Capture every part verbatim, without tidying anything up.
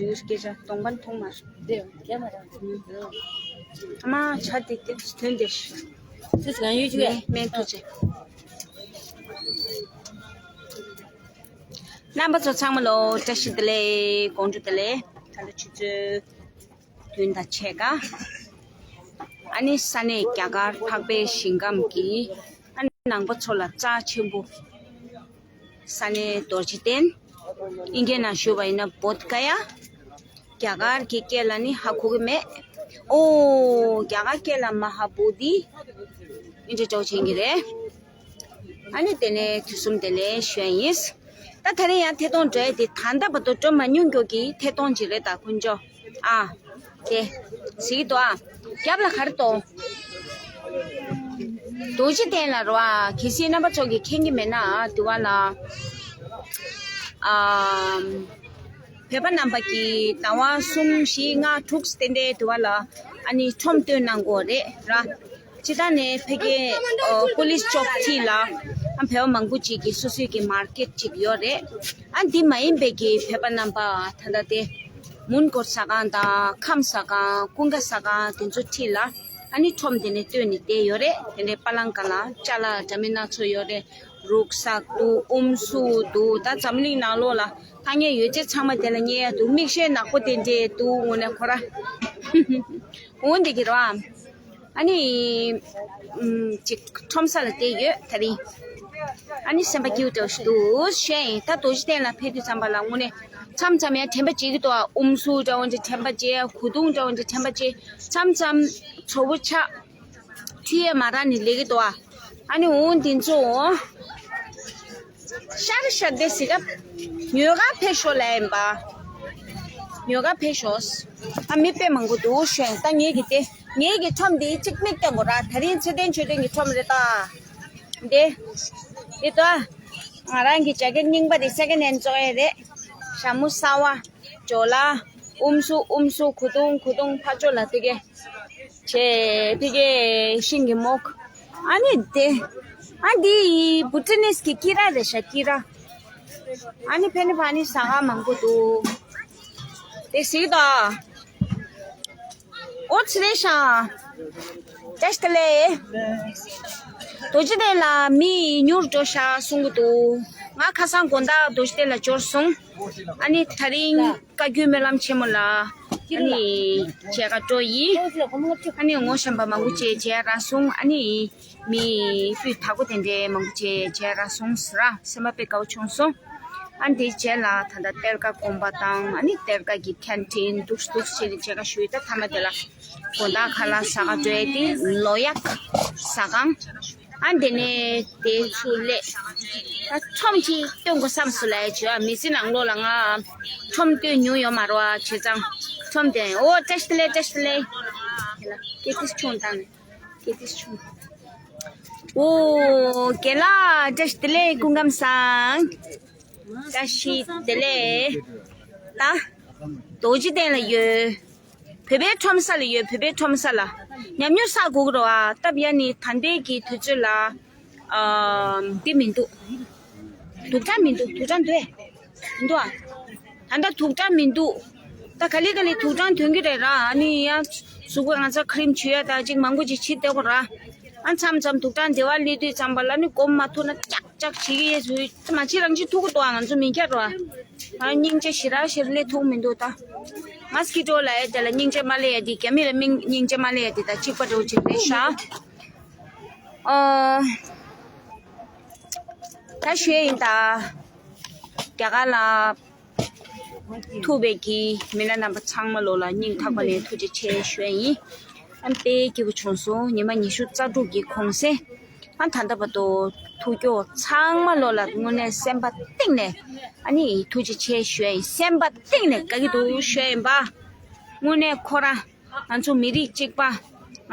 ཡུལ་སྐད་ཆ་གདོང་པ་མཐོང་མ་རེད། དེ་ཡང་སྐད་མ་རང་། ཨ་མ་ཆ་དེ་དེ་དོན་དེ། ཚིག་གང་ཡོད་ཅིག་མེད་མེད་ཐུགས་རྗེ། རྣམ་པ་ཚོ་ཚང་མ་ལོ་བཀྲ་ཤིས་བདེ་ལེགས། དགོང་དྲོ་བདེ་ལེགས། ད་ལོ་ཆུ་ཚོད་བདུན་དང་ཕྱེད་ཀ་ཨ་ནི་ས་གནས་རྒྱ་གར་འཕགས་པའི་ཞིང་ཁམས་ཀྱི་ཨ་ནི་ནང་པ་ཚོ་ལ་རྩ་ཆེན་པོ། ས་གནས་རྡོ་རྗེ་གདན། ཨིན་སྐད་ནང་ཞུས་པ་ཡིན་ན་བོད་ཀ་ཡ། རྒྱ་གར་གྱི་སྐད་ལ་ནི་ཧ་གོ་གི་མེད། ཨོ། རྒྱ་གར་སྐད་ལ་མ་ཧཱ་བོ་དྷི། ཨིན་ཇི་འདྲ་བོ་བྱེད་ཀྱི་རེད། ཨ་ནི་དེ་ནས་དུས་གསུམ་བདེ་ལེགས་ཞུ་ཡ་ཡིན། ད་ད་རེས་ཡང་ཐད་གཏོང་འགྲོ་ཡ་དེ་ད་ལྟ་བར་དུ་འགྲོ་མ་མྱོང་མཁན་གྱི་ཐད་གཏོང་ཅིག་རེད། ད་དཀོན་མཆོག་ཨ། དེ། གཟིགས་འདུག་ཨ། རྒྱབ་ལ་ག་རེ་འདུག་རྡོ་རྗེ་གདན་ལ་རོ་ཨ། གལ་སྲིད་རྣམ་པ་ཚོ་གིས་མཁྱེན་གྱི་མེད་ན་ཨ། དེ་བ་ལ། ཨ། བོད་པ་རྣམ་པ་གིས་ཟླ་བ་གསུམ་བཞི་ལྔ་དྲུག་ཙམ་དེ་འདྲའི་དུས་བ་ལ་ཨ་ནི་ཁྲོམ་སྟོན་གནང་གི་ཡོད་རེད་ར། སྤྱིར་བཏང་ནས་ཕ་གིའི་ཨ་པུ་ལིས་ཅོག་འཁྲིས་ལ་ཨ་བོད་པ་མང་པོ་ཅིག་གིས་སོ་སོའི་གི་མར་ཀེཊ་ཅིག་ཡོད་རེད། ཨ་འདི་མ་ཡིན་པའི་གི་བོད་པ་རྣམ་པ་ད་ལྟ་དེ་མོན་གྷོ་ཟ་ཁང་དང་ཁམས་ཟ་ཁང་ཀུན་དགའ་ཟ་ཁང་དེ་ཚོ་འཁྲིས་ལ་ཨ་ནི་ཁྲོམ་དེ་ནས་སྟོན་ནས་བསྡད་ཡོད་རེད། དེ་འདྲའི་པ་ལང་ཀ་ལ་ཅ་ལག་འདྲ་མིན་སྣ་ཚོགས་ཡོད་རེད། རུག་སག་འདུག་ཨུམ་སུ་འདུག་ད་འཛམ་གླིང་ནང་ལོགས་ལ་ཐ་སྙད་ཡོད་ཚད་ཚང་མ་དེ་ལ་རྙེད་ཡ་འདུག་མིག་ཤེལ་ནག་པོ་དེ་འདྲས་འདུག་དངོས་གནས་ཁོ་ར། འོན་ཏེ་གི་ར། ཨ་ནི། ཨུམ། ཅིག་ཁྲོམ་ས་ལ་བསྡད་ཡོད་ད་རིང་། ཨ་ནི་སེམས་པ་སྐྱིད་པོ་འདྲ་བོ་ཞིག་འདུག་བཤད་ཡིན། ད་རྡོ་རྗེ་གདན་ལ་ཕེབས་དུས་ཙམ་པ་ལ་དངོས་གནས་མཚམས་མཚམས་ཡང་དྲན་པ་བརྗེད་ཀྱི་འདུག་ཨ་ཨུམ་སུ་འདྲ་བོ་འདྲ་དྲན་པ་བརྗེད། གོས་ཐུང་འདྲ་བོ་འདྲ་དྲན་པ་བརྗེད། མཚམས་མཚམས་ཚོ་བོ་ཆགས། ཁྲིད་ཡས་མ་རག་ནས་ལས་ཀྱི་འདུག་ཨ། ཨ་ནི་འོང་འདི་ཚོ་འོང་། ཤར་ཤར་དེ་ཟི་ཀ་ཉོ་ག་ཕེབས་ཤོག་ལབ་ཡིན་པ། ཉོ་ག་ཕེབས་ཤོག་ཨ་མི་དཔེ་མང་པོ་འདུག་ཤོད། ད་ངེད་ཀྱི་དེ་ངེད་ཀྱི་ཁྲོམ་འདི་གཅིག་མིག་སྟོན་དགོས་ར། ད་རིང་ཚེ་བརྟན་ཆོས་སྒྲོན་གྱི་ཁྲོམ་རེད་ད། འདི། འདི་ད། ང་རང་གི་ཇེ་ཀེཊ་རྙིང་པ་དེ་སེ་ཀེན་ཧེན་བཙོང་ཡས་རེད། ཞྭ་མོ་གསར་བ། ཇོ་ལ། ཨུམ་སུ་ཨུམ་སུ་གོས་ཐུང་གོས་ཐུང་ཕར་ཕྱོགས་ལ་དེ་གས། ཆེ་ཕི་གེ་ཤིང་གི་མོག་ཨ་ནི་དེ། ཨ་འདི་བྷུ་ཊ་ནིས་ཀྱི་ཀི་ར་རེད་ཤག་ཀི་ར། ཨ་ནི་ཕེ་ནི་ཕ་ནི་ཟ་ཁང་མང་པོ་འདུག་དེ་གཟིགས་དང་། ཨོ་ཙི་རེད་ཤག་བཀྲ་ཤིས་བདེ་ལེགས། རྡོ་རྗེ་གདན་ལ་མི་ཉུང་རུ་འགྲོ་ཤག་གསུང་གི་འདུག་ང་ཁ་སང་དགོང་དག་རྡོ་རྗེ་གདན་ལ་འབྱོར་སོང་། ཨ་ནི་ད་རིང་བཀའ་བརྒྱུད་སྨོན་ལམ་ཆེན་མོ་ལ་ཨ་ནི་མཇལ་ཁ་འགྲོ་ཡིན། ཨ་ནི་ངོ་ཤེས་པ་མང་པོ་ཅིག་མཇལ་རག་སོང་། ཨ་ནི་མི་སྤུས་དག་པོ་དེ་འདྲའི་མང་པོ་ཅིག་མཇལ་རག་སོང་ཟེར་ར། སེམས་པ་དཔེ་དགའ་བོ་བྱུང་སོང་། ཨ་ནི་དེའི་རྗེས་ལ་ད་ལྟ་གཏེར་ཁ་དགོན་པ་དང་ཨ་ནི་གཏེར་ཁ་གི་ཁེན་ཊིན་འདུག་འདུག་བྱས་ནས་མཇལ་ཁ་ཞུས། ད་མཐའ་མ་དེ་ལ་དགོང་དག་ཁ་ལག་ཟ་ག་འགྲོ་ཡས་དེ་ལོ་ཡག་ཟ་ཁང་། ཨ་དེ་ནས་དེ་ཚུར་སླེབས། ད་ཁྲོམ་གཅིག་སྟོན་དགོས་བསམ་སོང་ལབ་ཡ་བྱས། མི་ཚེ་ནང་ལོགས་ལ་ང་ཁྲོམ་སྟོན་མྱོང་ཡོད་མ་རེད་བ། བྱས་ཙང་ཁྲོམ་དེ། ཨོ་བཀྲ་ཤིས་བདེ་ལེགས། བཀྲ་ཤིས་བདེ་ལེགས། དེ་ལ་ཀི་ཏིས་ཆུང་བཏང་ནས་ཀི་ཏིས་ཆུང་། ཨོ་རྒན་ལགས་བཀྲ་ཤིས་བདེ་ལེགས། སྐུ་ཁམས་བཟང་། བཀྲ་ཤིས་བདེ་ལེགས། ད་རྡོ་རྗེ་གདན་ལ་ཡོད། བོད་པའི་ཁྲོམ་ས་ལ་ཡོད། བོད་པའི་ཁྲོམ་ས་ལ་ཉམས་མྱོང་བསགས་དགོས་ཀྱི་རེད་བ། སྟབས་ཡག་ནི་ད་ལྟའི་གི་དུས་ཚོད་ལ་ཨ་འདི་མི་འདུག་དུག་སྦྲང་མི་འདུག་དུག་སྦྲང་འདུག་ཨེ། མི་འདུག་ཨ། ད་ལྟ་དུག་སྦྲང་མི་འདུག་ད་ག་ལེ་ག་ལེ་དུག་སྦྲང་ཐོན་གྱི་རེད་ར། ཨ་ནི་ཡང་གཟུགས་པོ་ང་ཚོ་ཁི་རིམ་བྱུག་ཡ་ད་ཅིག་མང་པོ་ཅིག་བྱེད་བསྡད་དགོས་ར། ཨ་མཚམས་མཚམས་དུག་སྦྲང་སྡེ་བ་སླེབས་དུས་ཙམ་པ་ལ་ནི་སྒོམ་མ་ཐུབ་ན་ཀྱག་ཀྱག་བྱེད་ཀྱི་ཡོད་ཚུལ་མ་བྱེད་རང་བྱེད་ཐུག་གི་འདུག་ཨ། ང་ཚོ་མི་སྐྱ་ར། ཨ་སྙིང་རྗེ་ཞེ་དྲག་ཞེ་དྲག་སླེབས་ཐུབ་མི་འདུག་ད་ང་སྐྱིད་འགྲོ་ལ་ཡ་དེ་ལ་སྙིང་རྗེ་མ་སླེབས་ཡ་དེ་རྒྱ་མི་ལ་མིང་སྙིང་རྗེ་མ་སླེབས་ཡ་དེ་ད་གཅིག་པ་འདྲ་བོ་ཅིག་རེད་ཤག་ཨ། ད་ཞུ་ཡ་ཡིན་ད། རྒྱ་གར་ལ་ཐུག་པའི་གི་མི་སྣ་རྣམ་པ་ཚང་མ་ལོ་ལ་སྙིང་ཐག་པ་ནས་ཐུགས་རྗེ་ཆེ་ཞུ་ཡ་ཡིན། ཨ་དཔེ་སྐྱིད་པོ་བྱུང་སོང་། ཉི་མ་ཉི་ཤུ་རྩ་དྲུག་གི་གུང་སེང་། ཨ་ད་ལྟ་བར་དུ་ཐུག་རྒྱུ་ཚང་མ་ལོ་ལ་དངོས་གནས་སེམས་པ་གཏིང་ནས་ཨ་ནི་ཐུགས་རྗེ་ཆེ་ཞུ་ཡ་ཡིན། སེམས་པ་གཏིང་ནས་དགའ་གི་འདུག་ཞུ་ཡ་ཡིན་པ། དངོས་གནས་ཁོ་རང་། ང་ཚོ་མི་རིགས་གཅིག་པ།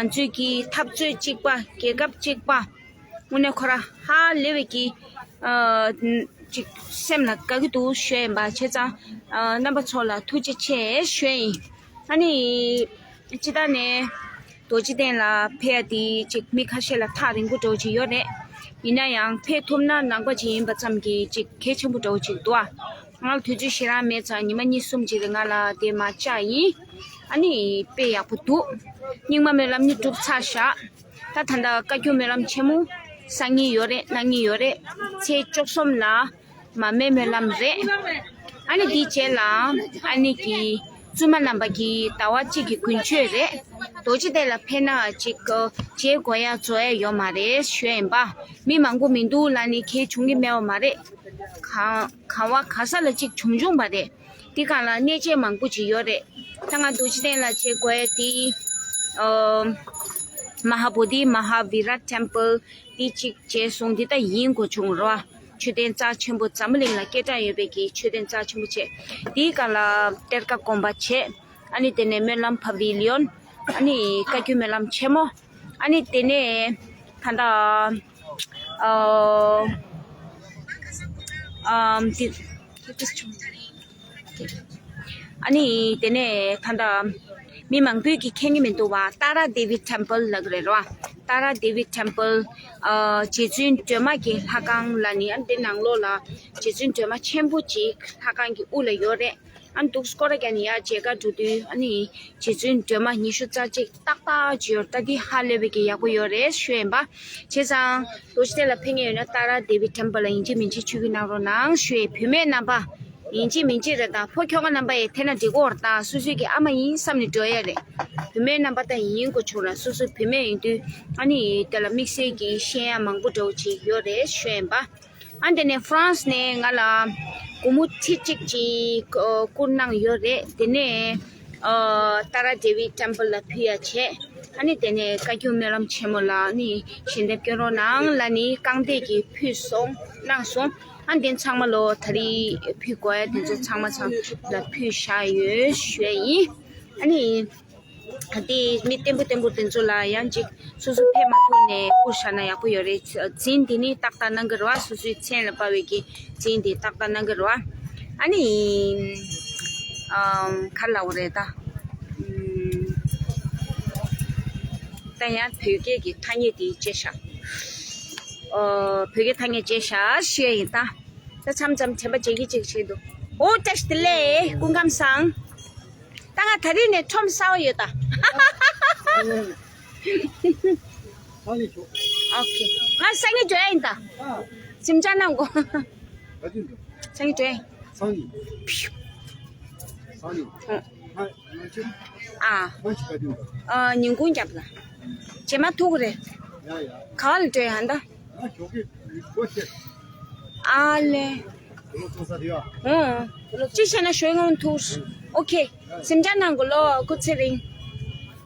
ང་ཚོའི་གི་འཐབ་རྩོད་གཅིག་པ། རྒྱལ་ཁབ་གཅིག་པ། དངོས་གནས་ཁོ་རང་ཧ་ལས་པའི་གི་ཨ་ཅིག་སེམས་ལ་དགའ་གི་འདུག་ཞུ་ཡིན་པ། བྱས་ཙང་ཨ་རྣམ་པ་ཚོ་ལ་ཐུགས་རྗེ་ཆེ་ཞུ་ཡིན། ཨ་ནི་སྤྱིར་བཏང་ནས་རྡོ་རྗེ་གདན་ལ་ཕེབས་ཡ་དེ་ཅིག་མི་ཁ་ཤས་ལ་ཐག་རིང་པོ་འདྲ་བོ་ཅིག་ཡོད་རེད། ཡིན་ན་ཡང་ཕེབས་ཐུབ་ན་ནང་པ་ཅིག་ཡིན་པ་ཙམ་གྱིས་ཅིག་གལ་ཆེན་པོ་འདྲ་བོ་ཅིག་འདུག་ཨ། ང་ལ་དུས་ཚོད་ཞེ་དྲག་མེད་ཙང་ཉི་མ་གཉིས་གསུམ་ཅིག་རིང་ང་ལ་དེ་མ་བཅག་ཡིན། ཨ་ནི་དཔེ་ཡག་པོ་འདུག་རྙིང་མ་སྨོན་ལམ་ནི་གྲུབ་ཚར་བཞག་ད་ད་ལྟ་བཀའ་བརྒྱུད་སྨོན་ལམ་ཆེན་མོ་གསན་མཁན་ཡོད་རེད། གནང་མཁན་ཡོད་རེད། ཚེས་བཅུ་གསུམ་ལ་མ་སྨད་སྨོན་ལམ་རེད། ཨ་ནི་དེའི་རྗེས་ལ་ཨ་ནི་གི་བཙུན་མ་རྣམ་པ་གི་ཟླ་བ་གཅིག་གི་དགུན་ཆོས་རེད། རྡོ་རྗེ་གདན་ལ་ཕེབས་ན་ཅིག་བརྗེད་དགོས་ཡ་རྫོགས་ཡ་ཡོད་མ་རེད་ཞུ་ཡ་ཡིན་པ། མི་མང་པོ་མི་འདུག་ལབ་ནི་གལ་བྱུང་གི་མེད་པ་མ་རེད། གང་གང་བ་ག་ས་ལ་ཅིག་བྱུང་བྱུང་བ་རེད། འདི་སྒང་ལ་གནས་མཇལ་མང་པོ་ཅིག་ཡོད་རེད། ད་ང་རྡོ་རྗེ་གདན་ལ་བྱེད་དགོས་ཡ་དེ། ཨ། མ་ཧཱ་བོ་དྷི་མ་ཧཱ་བི་ར་ཊེམ་པལ་དེ་གཅིག་མཇལ་སོང་། འདི་ད་ཡིན་དགོས་བྱུང་རོ། མཆོད་རྟེན་རྩ་ཆེན་པོ་འཛམ་བུ་གླིང་ལ་སྐད་གྲགས་ཡོད་པའི་གི་མཆོད་རྟེན་རྩ་ཆེན་པོ་བྱས། དེའི་སྒང་ལ་གཏེར་ཁ་དགོན་པ་བྱས། ཨ་ནི་དེ་ནས་སྨོན་ལམ་ཕ་བི་ལི་ཡོན། ཨ་ནི་བཀའ་བརྒྱུད་སྨོན་ལམ་ཆེན་མོ། ཨ་ནི་དེ་ནས་ད་ལྟ་ཨ་ཨམ་དེ་ཨ་ནི་དེ་ནས་ད་ལྟ་མི་མང་པོས་ཀྱིས་མཁྱེན་གྱི་མི་འདུག་བ། ཏཱ་ར་དེ་བི་ཊེམ་པལ་ལབ་ཀྱི་རེད་རོ། ཏཱ་ར་དེ་བི་ཊེམ་པལ། ཨ། རྗེ་བཙུན་སྒྲོལ་མ་གི་ལྷ་ཁང་ལབ་ནི། ཨ་ནི་དེ་ནང་ལོགས་ལ་རྗེ་བཙུན་སྒྲོལ་མ་ཆེན་པོ་ཅིག་ལྷ་ཁང་གི་དབུ་ལ་ཡོད་རེད། ཨ་ནི་འདུག་སྐོར་ར་རྒྱག་ནས་ཡར་མཇལ་ཁ་འགྲོ་དུས་ཨ་ནི་རྗེ་བཙུན་སྒྲོལ་མ་ཉི་ཤུ་རྩ་གཅིག་ཏག་ཏག་ཅིག་ཡོད་རེད། ད་འདི་ཧ་ལས་པའི་གི་ཡག་པོ་ཡོད་རེད་ཞུ་ཡ་ཡིན་པ། བྱས་ཙང་རྡོ་རྗེ་གདན་ལ་ཕེབས་མཁན་ཡོད་ན་ཏཱ་ར་དེ་བི་ཊེམ་པལ་ལ་ཡིན་གཅིག་མིན་གཅིག་ཆིབས་བསྒྱུར་གནང་རོགས་གནང་ཞུ་ཡ་ཡིན། བུད་མེད་རྣམ་པ་ཡིན་གཅིག་མིན་གཅིག་རེད། ད་ཕོ་ཁྱོ་ག་རྣམ་པ་ཡི་ཐད་ན་འགྲིག་གོ་རེད། ད་སོ་སོའི་གི་ཨ་མ་ཡིན་བསམ་ནས་འགྲོ་ཡ་རེད། བུད་མེད་རྣམ་པ་ད་ཡིན་དགོས་བྱུང་ལ། སོ་སོ་བུད་མེད་ཡིན་དུས་ཨ་ནི་དེ་ལ་དམིགས་བསལ་གྱི་ཤེས་ཡ་མང་པོ་འདྲ་བོ་ཅིག་ཡོད་རེད་ཞུ་ཡ་ཡིན་པ། ཨ་དེ་ནས་ཧྥ་རན་སི་ནས་ང་ལ་སྒོར་མོ་ཁྲི་གཅིག་ཅིག་ཨ་བསྐུར་གནང་ཡོད་རེད། དེ་ནས་ཨ་ཏཱ་ར་དེ་བི་ཊེམ་པལ་ལ་ཕུལ་ཡ་བྱས། ཨ་ནི་དེ་ནས་བཀའ་བརྒྱུད་སྨོན་ལམ་ཆེན་མོ་ལ་ཨ་ནི་ཞལ་འདེབས་སྐྱོན་རོགས་གནང་ལབ་ནི་རྐང་འདེགས་ཀྱིས་ཕུལ་སོང་གནང་སོང་། ཨ་དེ་ཚང་མ་ལོ་ད་རེས་ཕུལ་དགོས་ཡ་དེ་ཚོ་ཚང་མ་ཚང་ལ་ཕུལ་བཞག་ཡོད་ཞུ་ཡ་ཡིན། ཨ་ནི། ད་ལྟའི་མི་བརྟན་པོ་བརྟན་པོ་དེ་ཚོ་ལ་ཡང་ཅིག་སོ་སོ་ཕེབས་མ་ཐུབ་ནས་བསྐུར་བཞག་ན་ཡག་པོ་ཡོད་རེད། འཛིན་དེ་ནི་ཏག་ཏག་གནང་གི་རེད་བ། སོ་སོའི་མཚན་ལ་དཔག་པའི་གི་འཛིན་དེ་ཏག་ཏག་གནང་གི་རེད་བ། ཨ་ནི་ཨམ་ག་རེ་ལབ་དགོས་རེད་ད། ཨམ་ད་ཡང་བོད་སྐད་ཀྱི་ཐ་སྙད་དེ་བརྗེད་བཞག་ཨོ་བོད་སྐད་ཐ་སྙད་བརྗེད་བཞག་ཞུ་ཡ་ཡིན་ད། ད་མཚམས་མཚམས་དྲན་པ་བརྗེད་ཀྱི་ཅིག་བྱེད་འདུག་ཨོ་བཀྲ་ཤིས་བདེ་ལེགས། སྐུ་ཁམས་བཟང་། ད་ང་ད་རིང་ནས་ཁྲོམ་གསར་པ་ཡོད་ད། ཨོ་ཁེ། ང་སང་ཉིན་འགྲོ་ཡ་ཡིན་ད། གཟིམ་འཇག་གནང་གོ། སང་ཉིན་འགྲོ་ཡ་ཡིན། སང་ཉིན། སང་ཉིན། ཨ། ཨ་ཉིན་གུང་རྒྱབ་ལ། རྗེས་མ་ཐུག་རེད། ག་བ་ལ་འགྲོ་ཡ་ཧན་ད། ཨ་ལེ། ཨོ། ཅི་བྱས་ན་ཞོའི་ངང་ཐུག་ཨོ་ཁེ། གཟིམ་འཇག་གནང་དགོས་ལོ་སྐུ་ཚེ་རིང་།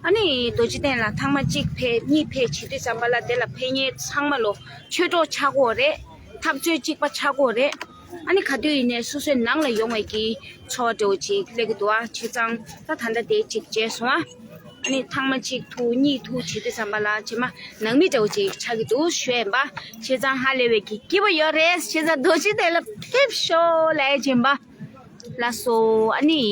ཨ་ནི་རྡོ་རྗེ་གདན་ལ་ཐེངས་མ་གཅིག་ཕེབས་གཉིས་ཕེབས་བྱེད་དུས་ཙམ་པ་ལ་དེ་ལ་ཕེབས་མཁན་ཚང་མ་ལོ་ཆོས་གྲོགས་ཆགས་ཀྱི་ཡོད་རེད། འཐབ་རྩོད་གཅིག་པ་ཆགས་ཀྱི་ཡོད་རེད། ཨ་ནི་ག་དུས་ཡིན་ནའི་སོ་སོའི་ནང་ལ་ཡོང་བའི་གི་ཚོར་བ་འདྲ་བོ་ཅིག་སླེབས་ཀྱི་འདུག་ཨ། བྱས་ཙང་ད་ད་ལྟ་དེ་གཅིག་མཇལ་སོང་ཨ། ཨ་ནི་ཐེངས་མ་གཅིག་ཐུག་གཉིས་ཐུག་བྱེད་དུས་ཙམ་པ་ལ་རྗེས་མ་ནང་མི་འདྲ་བོ་ཅིག་ཆགས་ཀྱི་འདུག་ཞུ་ཡ་ཡིན་པ། བྱས་ཙང་ཧ་ལས་པའི་གི་སྐྱིད་པོ་ཡོད་རེད། བྱས་ཙང་རྡོ་རྗེ་གདན་ལ་ཕེབས་ཤོག་ལབ་ཡ་ཡིན་པ། ལགས་སོ། ཨ་ནི།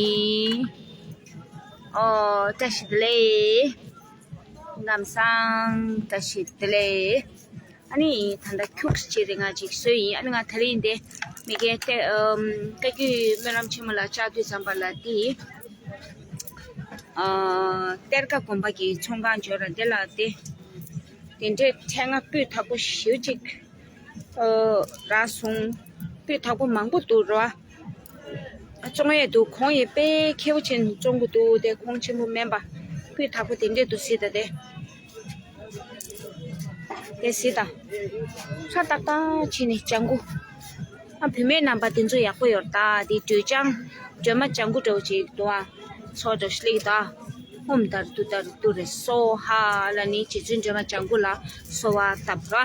ཨོ། བཀྲ་ཤིས་བདེ་ལེགས། ལམ་སང་བཀྲ་ཤིས་བདེ་ལེགས། ཨ་ནི་ད་ལྟ་ཁྱུག་ཅིག་རེ་ང་ཅིག་བཟོས་ཡིན། ཨ་ནི་ང་ད་རིང་འདི་མི་སྒེར་ཏེ་ཨམ་བཀའ་བརྒྱུད་སྨོན་ལམ་ཆེན་མོ་ལ་བཅར་དུས་ཙམ་པ་ལ་འདི་ཨ་གཏེར་ཁ་དགོན་པ་གི་ཚོང་ཁང་འབྱོར་ར་འདི་ལ་དེ་དེ་འདྲའི་ཕྲེང་ང་སྤུས་དག་པོ་ཞེ་ཅིག་ཨ་རག་སོང་། སྤུས་དག་པོ་མང་པོ་འདུག་ར། བཙོང་ཡས་འདུག་གོང་ཡས་དཔེ་ཁེ་པོ་ཆེན་བཙོང་གི་འདུག་དེ་གོང་ཆེན་པོ་མིན་པ། སྤུས་དག་པོ་དེ་འདྲས་འདུག་སྲིད་ད་དེ། དེ་སྲིད་ད། ཚ་ཏག་ཏག་བྱས་ནས་ལྗང་གུ། ཨ་བུད་མེད་རྣམ་པ་དེ་ཚོ་ཡག་པོ་ཡོད་ད། དེ་སྒྲོལ་ལྗང་། སྒྲོལ་མ་ལྗང་གུ་འདྲ་བོ་ཅིག་འདུག་ཨ། ཚོགས་འདྲ་བོ་ཞིག་སླེབས་ད། ཧོམ་དར་དུ་དར་དུ་རེ་སོ་ཧ་ལ་ནི་རྗེ་བཙུན་སྒྲོལ་མ་ལྗང་གུ་ལ་གསོལ་བ་བཏབ་ར།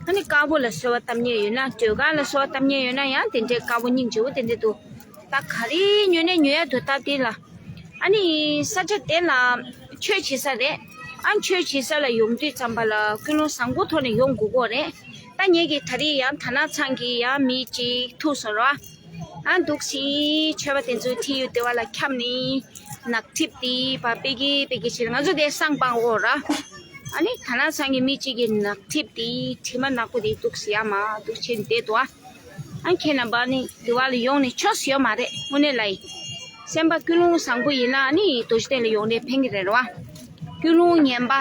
ཨ་ནི་དཀར་པོ་ལ་གསོལ་བ་བཏབ་མཁན་ཡོད་ན་སྒྲོལ་དཀར་ལ་གསོལ་བ་བཏབ་མཁན་ཡོད་ན་ཡང་དེ་འདྲའི་དཀར་པོ་སྙིང་རྗེ་པོ་དེ་འདྲ་འདུག་ད་ག་རེ་ཉོས་ནས་ཉོ་ཡ་འདུག་ད་དེ་ལ། ཨ་ནི་ས་ཆ་དེ་ལ་ཆོས་བྱེད་ས་རེད། ཨ་ཆོས་བྱེད་ས་ལ་ཡོང་དུས་ཙམ་པ་ལ་ཀུན་སློང་བཟང་པོ་ཐོག་ནས་ཡོང་དགོས་ཀྱི་རེད། ད་ངེད་ཀྱི་ད་རེས་ཡང་དར་ནག་ཚང་གི་ཡང་མི་གཅིག་ཐུག་སོང་ར། ཨ་འདུག་སེ་མཆོད་པ་དེ་ཚོ་ཁྲིད་ཡོད་དེ་བ་ལ་འཁྱམས་ནི། ནག་ཐིབས་དེ་བ་པེ་གི་པེ་གི་བྱེད། ང་ཚོ་དེ་སང་སྤང་འོ་ར། ཨ་ནི་དར་ནག་ཚང་གི་མི་གཅིག་གི་ནག་ཐིབས་དེ་དྲི་མ་ནག་པོ་དེ་འདུག་སེ་ཡ་མ་འདུག་བྱེད་བསྡད་འདུག་ཨ། ཨ་ཁྱེད་རྣམ་པ་ནི་དེ་བ་ལ་ཡོང་ནས་ཆོས་ཡོད་མ་རེད། དངོས་གནས་ལ་ཡིན། སེམས་པ་ཀུན་སློང་བཟང་པོ་ཡིན་ན་ནི་རྡོ་རྗེ་གདན་ལ་ཡོང་ནས་ཕན་གྱི་རེད་རོ། ཀུན་སློང་ངན་པ།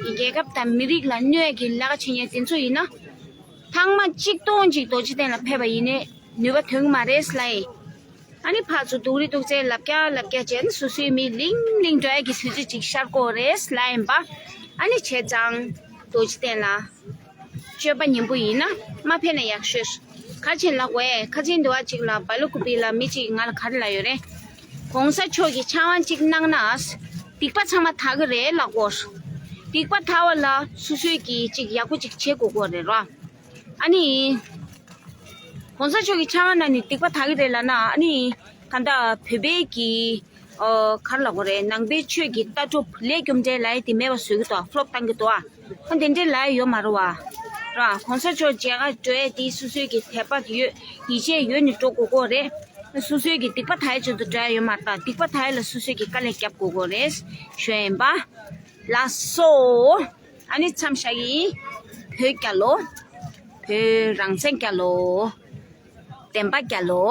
རྒྱལ་ཁབ་དང་མི་རིགས་ལ་གནོད་ཀྱི་ལས་ཀ་བྱེད་མཁན་དེ་ཚོ་ཡིན་ན། ཐེངས་མ་གཅིག་སྟོང་གཅིག་རྡོ་རྗེ་གདན་ལ་ཕེབས་པ་ཡིན་ནའི་ནུས་པ་ཐོན་གྱི་མ་རེད་ལ་ཡིན། ཨ་ནི་ཕར་ཚུར་སྡུག་རུས་སྡུག་ཚད་ལབ་རྒྱག་ལབ་རྒྱག་བྱས་ནས་སོ་སོའི་མི་ལིང་ལིང་འགྲོ་ཡ་གི་དུས་ཚོད་ཅིག་ཤར་གོ་རེད་ལ་ཡིན་པ། ཨ་ནི་བྱས་ཙང་རྡོ་རྗེ་གདན་ལ་སྤྱོད་པ་ཉམས་པོ་ཡིན་ན་མ་ཕེབས་ན་ཡག་ཤོས། ག་ཅིག་ལབ་དགོས། ཁ་ཅིག་འདི་བ་ཅིག་ལ་སྦེལ་ཀོབ་ལ་མི་ཅིག་ང་ལ་ག་རེ་ལབ་ཡོད་རེད། གོང་ས་མཆོག་གི་ཕྱག་དབང་ཅིག་གནང་ན། སྡིག་པ་ཚང་མ་དག་གི་རེད་ལབ་གོ། སྡིག་པ་དག་པ་ལ་སོ་སོས་ཀྱི་ཅིག་ཡག་པོ་ཅིག་བྱེད་དགོས་གོ་རེད་རོ། ཨ་ནི། གོང་ས་མཆོག་གི་ཕྱག་དབང་གནང་ནས་སྡིག་པ་དག་གི་རེད་ལབ་ན། ཨ་ནི། གང་ལྟར་བོད་པའི་གི་ཨོ་ག་རེ་ལབ་དགོས་རེད། ནང་པའི་ཆོས་ཀྱི་ལྟ་གྲུབ་ལས་རྒྱུ་འབྲས་ལབ་ཡ་དེ་མེད་པ་བཟོ་གི་འདུག་ཨ་ཕོ་ལོབ་བཏང་གི་འདུག་ཨ། ཨ་དེ་འདྲའི་ལབ་ཡ་ཡོད་མ་རེད་བ། ར་གོང་ས་མཆོག་མཇལ་ཁ་འགྲོ་ཡ་དེ་སོ་སོའི་གི་དད་པ་ཡོད། ཡིད་ཆེས་ཡོད་ནས་འགྲོ་དགོས་གོ་རེད། སོ་སོའི་གི་སྡིག་པ་དག་ཡ་ཆེད་དུ་འགྲོ་ཡ་ཡོད་མ་རེད། སྡིག་པ་དག་ཡ་ལ་སོ་སོའི་གི་དཀའ་ལས་རྒྱབ་དགོས་གོ་རེད་ཞུ་ཡ་ཡིན་པ། ལགས་སོ། ཨ་ནི་མཚམས་བཞག་གི་ཡིན། བོད་རྒྱལ་ལོ། བོད་རང་བཙན་རྒྱལ་ལོ། བདེན་པ་རྒྱལ་ལོ།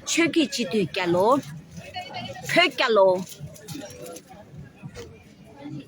ཆོས་བརྒྱུད་སྤྱི་འཐུས་རྒྱལ་ལོ། བོད་རྒྱལ་ལོ།